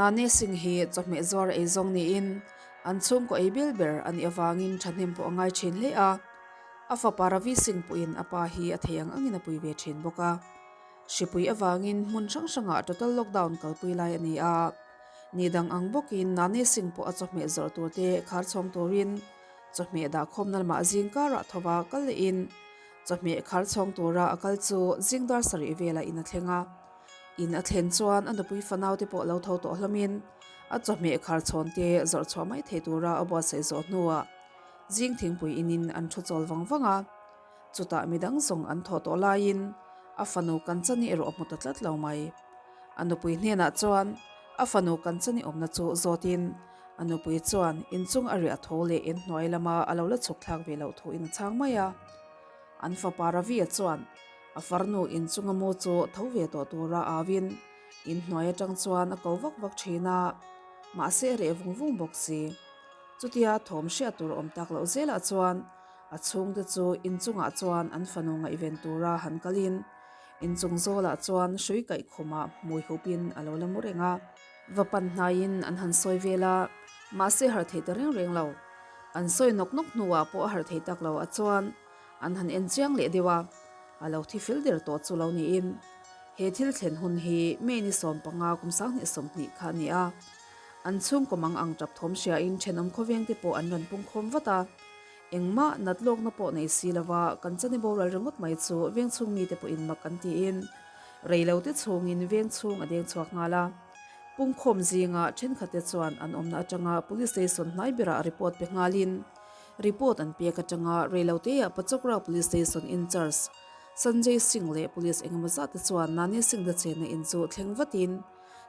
Nane Singh hi chawhmeh zuar ei zawng niin an chhungkaw ei bil ber a nih avangin thahnem pawh a ngai thin hle a. A fapa Ravi Singh pawhin a pa hi a thei ang angin a pui ve thin bawk a. Hripui avangin hmun hrang hrangah total lockdown kalpui lai a ni a. Ni dang ang bawkin Nane Singh pawh a chawhmeh zawrh turte khar chhawng turin chawhmeh dahkhawmna lamah zing karah thova kal lehin chawhmeh khar chhawng tura a kal chu zing dar sarih velah in a thleng a. In a thlen chuan a nupui fanau te pawh lo tho tawh hlawmin a chawhmeh khar chhawn te zawrh chhuah mai thei tura a buatsaih zawh hnuah zing thingpui inin an thu chawl vang vang a. Chutah midang zawng an thawh tawh laiin a fanu Kanchani erawh a hmu ta tlat lo mai. A nupui hnenah chuan a fanu Kanchani awmna chu zawtin a nupui chuan inchung a riah tho leh inhnuai lama a lo la chhuk thlak ve loh thuin a chhang mai a. An fapa Ravi-a chuan A farnu inchunga mu chu tho ve tawh tura auin inhnuai atang chuan a ko vak vak thin a, mahse a reh vung vung bawk si. Chutia thawm hriat tur awm tak loh zelah chuan a chhungte chu inchungah chuan an fanu ngaihven tura han kalin inchung zawlah chuan hrui kaih khumah hmui hupin a lo la mu reng a. Va pan hnaiin an han sawi vel a, mahse har thei ta reng reng lo. An sawi nawk nawk hnuah pawh a har thei tak lo a chuan An han en chiang leh deuh a, a lo thi fel der tawh chu lo niin. He thil thlen hun hi May ni 15 kum 2020 kha a ni a. An chhungkaw mang ang tap thawm hriain thenawm khawveng te pawh an rawn pungkhawm vat a. Engmah nat lawkna pawh nei si lova kan chani boral ringawt mai chu veng chhung mite pawhin mak an tiin rei lo te chhungin veng chhung a deng chhuak nghal a. Pungkhawm zinga thenkhatte chuan an awmna atanga Police Station hnai berah report pe nghalin, Report an pek atanga reiloteah Pachokra Police Station in-charge Sanjay Singh leh Police engemaw zat te chuan Nani Singh te chenna in chu thleng vatin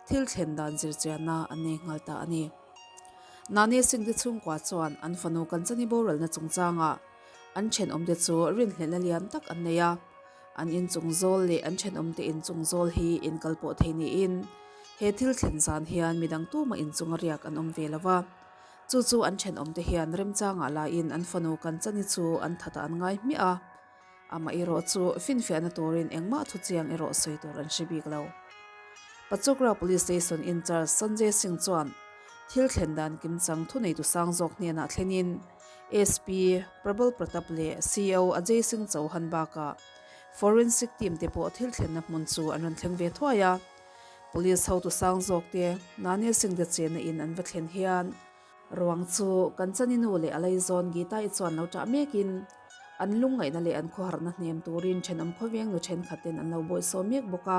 thil thlen dan zirchianna an nei nghal ta a ni. Nani Singh te chhungkua chuan an fanu Kanchani boralna chungchangah an thenawmte chu rinhlelhna lian tak an nei a, an inchung zawl leh an thenawmte inchung zawl hi inkalpawh thei niin he thil thlen zan hian midang tumah inchunga riak an awm ve lo va. Chu chu an thenawmte hian remchangah laiin an fanu Kanchani chu an thatah an ngai hmiah a, amah erawh chu finfiahna turin engmah thuchiang erawh sawi tur an hre bik lo. Pachokra Police Station in-charge Sanjay Singh chuan thil thlen dan kimchang thuneitu sang zawk hnenah thlenin SP Prabal Pratap leh CO Ajay Singh Chauhan bakah Forensic team te pawh thil thlenna hmun chu an rawn thleng ve thuai a. Police hotu sang zawk te Nani Singh te chenna in an va thlen hian ruang chu kan chani nu leh a laizawn Geeta i chuan lo ṭah mekin an lungngaihna leh an khawharna hnem turin thenawm khawveng nu thenkhat ten an lo bawihsawm mek bawk a.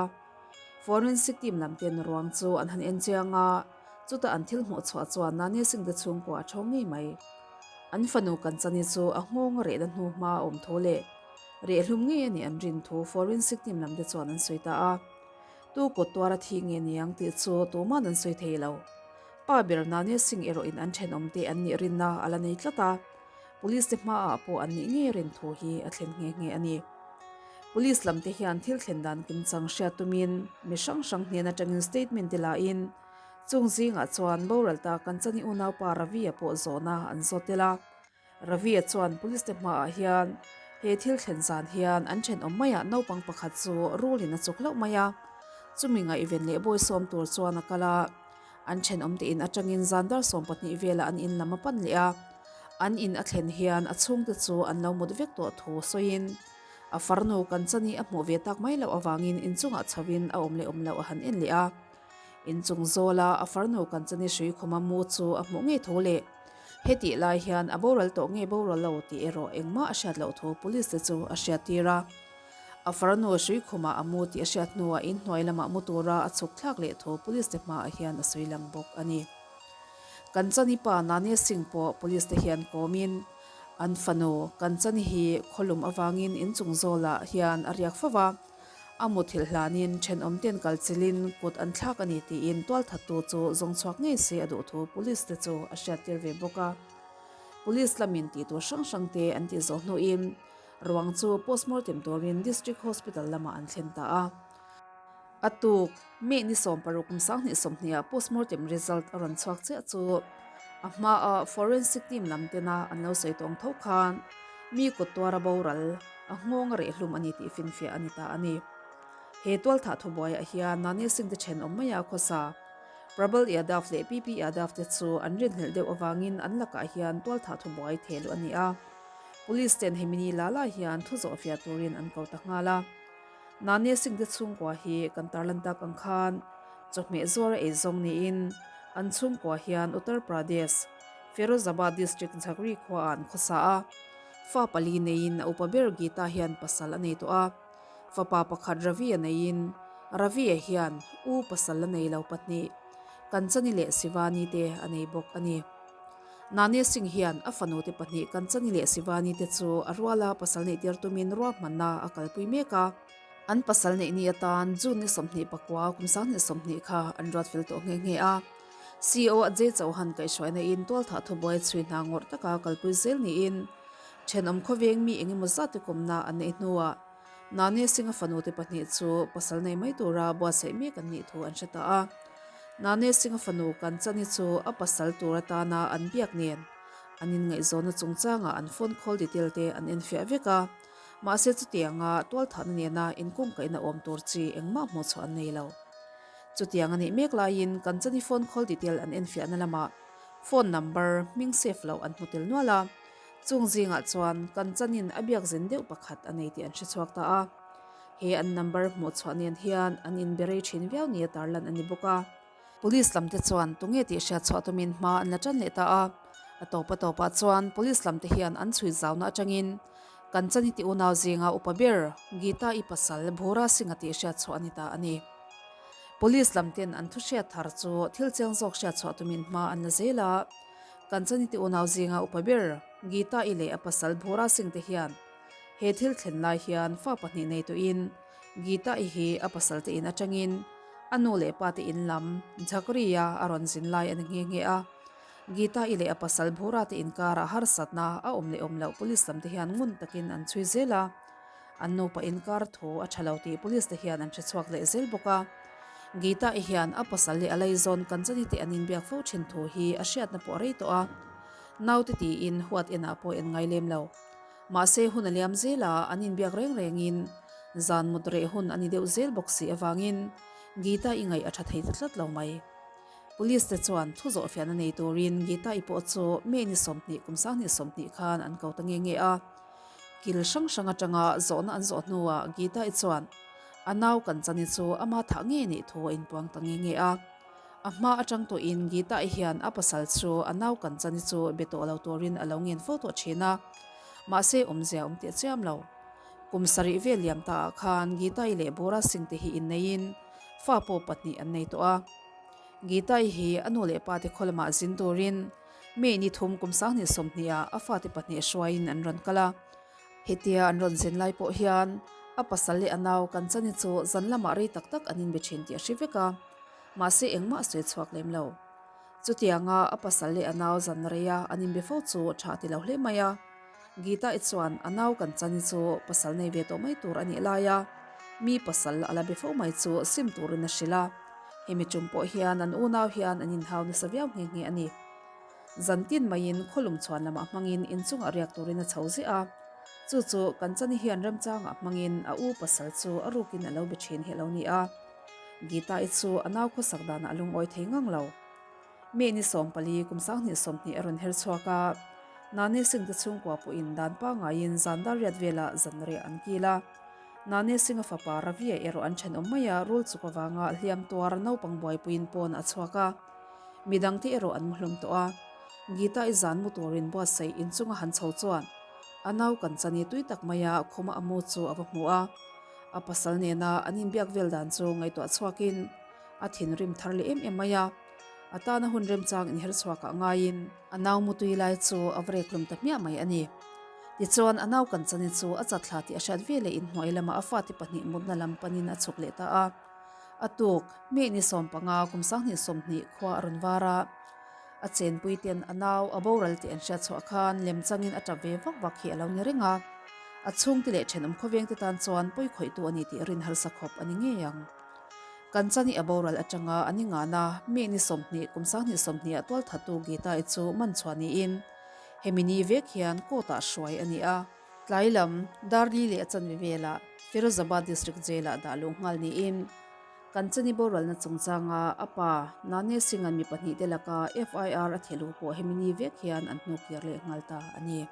Forensic team lam ten ruang chu an han en chiang a, chutah an thil hmuh chhuah chuan Nani Singh te chhungkua a ṭhawng ngei mai. An fanu kan chani chu a nghawng a rehna hnu hma a awm thu leh rehhlum ngei a nih an rin thu forensic team lam te chuan an sawi ta a. Tu kut tuar a thi nge niang tih chu tuman an sawi thei lo. Pa ber Nane Singh erawhin an thenawmte an nih rinna a la nei tlat a, Police te hmaah pawh an nih ngei rin thu hi a thlen nghe nghe a ni. Police lamte hian thil thlen dan kimchang hriat tumin mi hrang hrang hnen atangin statement te lain chung zingah chuan boral ta Kanchani unaupa Ravi-a pawh zawhna an zawt tel a. Ravi-a chuan police te hmaah hian he thil thlen zan hian an thenawm maiah naupang pakhat chu rulin a chuk hlauh mai a, chumi ngaihven leh bawisawm tur chuan a kal a, an thenawm te in atangin zan dar 12 velah an in lam a pan leh a, an in a thlen hian a chhungte chu an lo mut vek tawh thu sawiin a farnu Kanchani a hmuh ve tak mai loh avangin inchungah chhoin a awm leh awm loh a han en leh a. Inchung zawla a farnu Kanchani hrui khuma mu chu a hmuh ngei tho leh. Hetih lai hian a boral tawh nge boral lo tih erawh engmah a hriat loh thu police te chu a hriat tir a. A farnu hrui khumah a mu tih a hriat hnuah inhnuai lamah mu tura a chhuk thlak leh thu police te hmaah hian a sawi lang bawk a ni. Kanchani pa Nane Singh pawh police te hian kawmin an fanu Kanchani hi khawlum avangin inchung zawlah hian a riak fo va. A muthilh hlanin thenawmten kal chilin kut an thlak a ni tiin tualthattu chu zawng chhuak ngei se a duh thu police te chu a hriattir ve bawk a. Police lamin tih tur hrang hrang te an tih zawh hnuin ruang chu postmortem turin District Hospital lamah an thlen ta a. A tuk, May ni 16 kum 2020 ah postmortem result a rawn chhuak chiah chu a hmaa forensic team lam tena an lo sawi tawng tho khan mi kut tuara boral A nghawng a reh hlum a ni tih finfiah a ni ta a ni. He tualthah thubuaiah hian Nani Singh te thenawm mai a khawsa. Prabal Yadav leh PP Yadav te chu an rinhlelh deuh avangin an lakah hian tualthah thubuai theh luh a ni a. Police ten hemi ni la la hian thu zawhfiah turin an ko ta nghal a. Nane Singh te chhungkua hi kan tarlan tak ang khan chawhmeh zuar a ei zawng niin an chhungkua hian Uttar Pradesh, Firozabad district Jhagri khuaah an khawsa a. Fa pali neiin a upa ber Geeta hian pasal a nei tawh a. Fapa pakhat Ravi-a neiin Ravi-a hian u pasal a nei lo pahnih, Kanchani leh Sivani te a nei bawk a ni. Nane Singh hian a fanute pahnih Kanchani leh Sivani te chu a ruala pasal neih tir tumin ruahmanna a kalpui mek a. An pasal neih ni atan June ni 24 kum 2020 kha an ruat fel tawh nghe nghe a. CEO Ajay Chauhan kaihhruaina in tualthah thubuai chhui hna ngawrh taka kalpui zel niin thenawm khawveng mi eng emaw zat te kawmna an neih hnuah Nane Singh-a fanute pahnih chu pasal nei mai tura buatsaih mek an nih thu an hre ta a. Nane Singh-a fanu Kanchani chu a pasal tur atana an biak nen an inngaihzawnna chungchangah an phone call detail te an enfiah vek a. Mahse chutianga tualthahna nena inkungkaihna awm tur chi engmah hmuhchhuah an nei lo. Chutiang a nih mek laiin Kanchani phone call detail an enfiahna lamah phone number hming save loh an hmu tel nual a. Chung zingah chuan Kanchanin a biak zin deuh pakhat a nei tih an hre chhuak ta a. He an number hmuh chhuah nen hian an inbe rei thin viau nia tarlan a ni bawk a. Police lamte chuan tunge tih hriat chhuah tumin hma an la tan leh ta a. A tawp a tawpah chuan police lamte hian an chhui zauna atangin Kanchani ti unau zinga upa ber Geeta-i pasal Bhura Singh-a tih hriat chhuah a ni ta a ni. Police lamten an thu hriat thar chu thil chiang zawk hriat chhuah tumin hma an la zel a. Kanchani ti unau zinga upa ber Geeta-i leh a pasal Bhura Singh te hian he thil thlen lai hian fa pahnih nei tawhin Geeta-i hi a pasal te in atangin a nu leh pa te in lam Jhakri-a a rawn zin lai a ni nghe nghe a. Geeta-i leh a pasal Bhura te inkarah harsatna a awm leh awm loh police lam te hian ngun takin an chhui zel a. An nupa inkar thu a tha lo tih police te hian an hre chhuak leh zel bawk a. Geeta-i hian a pasal leh a laizawn Kanchani te an inbiak fo thin thu hi a hriatna pawh a rei tawh a. Naute tiin huat enah pawh en ngai lem lo. Mahse hun a liam zel a, an inbiak reng rengin zan mut reh hun a ni deuh zel bawk si avangin Geeta-i ngaih a tha thei ta tlat lo mai. Police te chuan thu zawhfiahna nei turin Geeta-i pawh chu May ni 20 kum 2020 khan an ko ta nge nge a. Kil hrang hrang atanga zawhna an zawh hnuah Geeta-i chuan a nau Kanchani chu ama thah ngei nih thu a inpuang ta nge nge a. A hma atang tawhin Geeta-i hian a pasal chu a nau Kanchani chu be tawh lo turin a lo ngen fo tawh thin a, mahse awmzia awm teh chiam lo. Kum sarih vel liam ta ah khan Geeta-i leh Bora Singh te hi inneiin fa pawh pahnih an nei tawh a. Geeta-i hi a nu leh pa te khaw lamah zin turin May ni thum kum 2020 ah a fate pahnih hruaiin an rawn kal a. Hetia an rawn zin lai pawh hian a pasal leh a nau Kanchani chu zan lamah rei tak tak an inbe thin tih a hre vek a, mahse engmah a sawi chhuak lem lo. Chutianga a pasal leh a nau zan reia an inbe fo chu tha ti lo hle mai a. Geeta-i chuan a nau Kanchani chu pasal nei ve tawh mai tur a nih laia mi pasal a la be fo mai chu sim turin a hrilh a. Hemi tum pawh hian an unau hian an inhau nasa viau nghe nghe a ni. Zan tin maiin khawlum chhuan lamah hmangin inchungah riak turin a chho ziah a. Chu chu Kanchani hian remchangah hmangin a u pasal chu a rukin a lo be thin hi a lo ni a. Geeta-i chu a nau khawsak danah a lungawi thei ngang lo. May ni 14 kum 2020 a rawn her chhuak a, Nane Singh te chhungkua pawhin dan pangaiin zan dar riat velah zan reh an kil a. Nane Singh-a fapa Ravi-a erawh an thenawm mai a, rul chuk avanga hliam tuar naupang buaipuiin pawn a chhuak a. Midangte erawh an mu hlawm tawh a. Geeta-i zan mu turin buatsaih inchunga han chho chuan a nau kan chani tui tak maia khuma a mu chu a va hmu a. A pasal nena an inbiak vel dan chu ngaihtuah chhuakin a thinrim thar leh em em mai a. A tana hun remchang inher chhuakah ngaiin a nau mutui lai chu a va rek hlum ta hmiah mai a ni. Tichuan a nau kan chani chu a chatthla tih a hriat ve leh inhnuai lama a fate pahnih mutna lam panin a chhuk leh ta a. A tuk, May ni 15 kum 2020 khua a rawn var a. A chenpui ten a nau a boral tih an hriat chhuah khan lem changin a tap ve vak vak hi a lo ni reng a. A chhungte leh thenawm khawvengte tan chuan pawi khawihtu a ni tih rin harsa khawp a ni ngei ang. Kan chani a boral atanga an i ngana May ni 20 kum 2020 ah tualthatu Geeta-i chu man chhuah niin hemi ni vek hian court-ah hruai a ni a. Tlai lam, Darli leh a chanve velah Firozabad District Jail-ah dah luh nghal niin. Kanchani boralna chungchanga a pa Nane Singh-a'n mi pahnihte laka FIR a thehluh pawh hemi ni vek hian an hnukir leh nghal ta a ni.